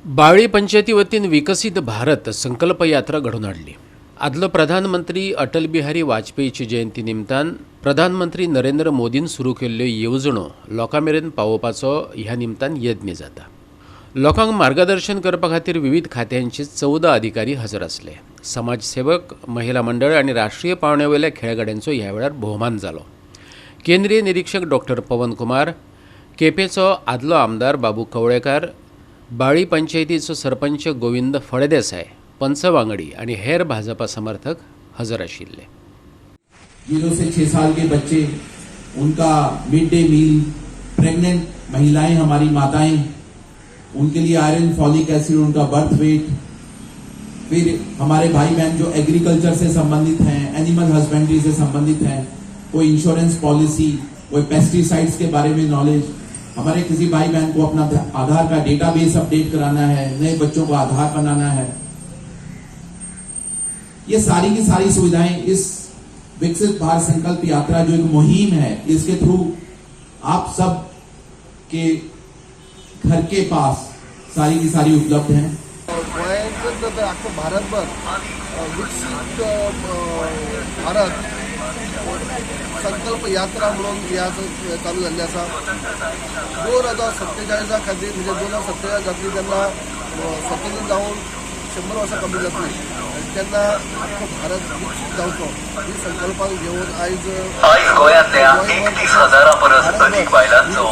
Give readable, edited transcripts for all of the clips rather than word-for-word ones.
बाळी पंचायती वतीन विकसीत भारत संकल्प यात्रा घडोवन हाडली. आदलो प्रधानमंत्री अटल बिहारी वाजपेयीची जयंती निमतान प्रधानमंत्री नरेंद्र मोदीन सुरू केल्ल्यो येवजणो लोकां मेरेन पावोवपाचो ह्या निमतान यत्न जाता. लोकांक मार्गदर्शन करपा खातीर विविध खात्यांचे 14 अधिकारी हजर आसले. समाजसेवक, महिला मंडळ आनी राष्ट्रीय पांवड्या वयल्या खेळगड्यांचो ह्या वेळार भोवमान जालो. केंद्रीय निरीक्षक डॉक्टर पवन कुमार, केपेचो आदलो आमदार बाबू कवळेकार, बाळी पंचायतीचो सरपंच गोविंद फळदेसाय, पंच वांगडी आणि हेर भाजपा समर्थक हजर आशिल्ले. 0 से 6 साल के बच्चे, उनका मिड डे मील, प्रेग्नेंट महिलाएं, हमारी माताएं, उनके लिए आयरन, फॉलिक एसिड, उनका बर्थ वेट, फिर हमारे भाई बहन जो एग्रीकल्चर से संबंधित हैं, एनिमल हस्बेंड्री से संबंधित हैं, कोई इंश्योरेंस पॉलिसी, कोई पेस्टिसाइड्स के बारे में नॉलेज, हमारे किसी भाई बहन को अपना आधार का डेटाबेस अपडेट कराना है, नए बच्चों को आधार बनाना है, ये सारी की सारी सुविधाएं इस विकसित भारत संकल्प यात्रा जो एक मुहिम है, इसके थ्रू आप सब के घर के पास सारी की सारी उपलब्ध हैं. गोंयांतच तर आख्खो भारतभर विकसीत भारत संकल्प यात्रा म्हणून ही आज चालू जाल्ली आसा. 2047 खातीर, म्हणजे 2047 जातली तेन्ना स्वतंत्र जावन 100 वर्सां कमी जातली आनी तेन्ना आख्खो भारत विकसीत जावचो ही संकल्पान घेवन आयज आयज गोंयांतल्या 31 हजारां परस अदीक बायलांचो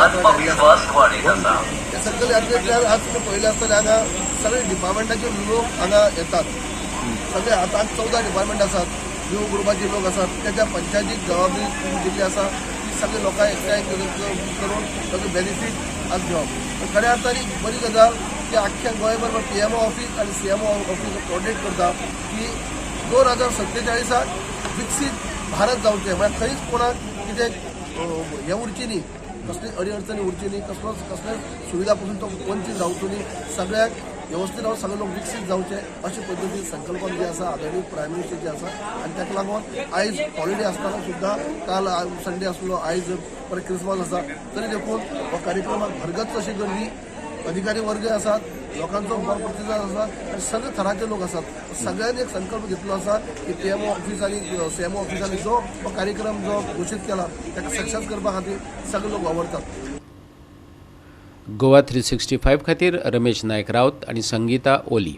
आत्मविस्वास वाडयत आसा. हे संकल्प यात्रेंतल्यान आज तुमी पळयलें आसतलें, हांगा सगळे डिपार्टमेंटाचे लोक हांगा येतात. सगळे आतां 14 डिपार्टमेंट आसात, न्यू ग्रुपाचे लोक आसात, त्याच्या पंचायतीक जबाबदारी दिल्ली आसा ती सगळे लोकांक एकठांय करून ताचो बेनिफीट आज घेवप. पण खऱ्या अर्थान एक बरी गजाल की आख्ख्या गोंयभर पीएमओ ऑफीस आनी सीएमओ ऑफीस कोऑर्डिनेट करता की 2047 विकसीत भारत जावचें, म्हळ्यार खंयच कोणाक कितें हें उरची न्ही, कसली अडी अडचणी उरची न्ही, कसलोच कसलेच सुविधा पसून तो वंचीत जावचो न्ही, सगळ्याक वेवस्थीत रावन सगळे लोक विकसीत जावचे अशे पद्दतीन संकल्पना जी आसा आदरणीय प्रायम मिनिस्टर जी आसा. आनी ताका लागून आयज हॉलिडे आसतना सुद्दां, काल संडे आसलो, आयज परत क्रिसमस आसा, तरी देखून हो कार्यक्रमाक भरगच्च अशी गर्दी, अधिकारी वर्ग आसात, लोकांचो बरो प्रतिसाद आसा आनी सगळे थराचे लोक आसात. सगळ्यांनी एक संकल्प घेतलो आसा की पीएमओ ऑफिस आनी सीएमओ ऑफिसांनी जो हो कार्यक्रम जो घोशीत केला ताका सक्सेस करपा खातीर सगळे लोक वावरतात. गोवा 365 खातीर रमेश नायक राऊत आणि संगीता ओली.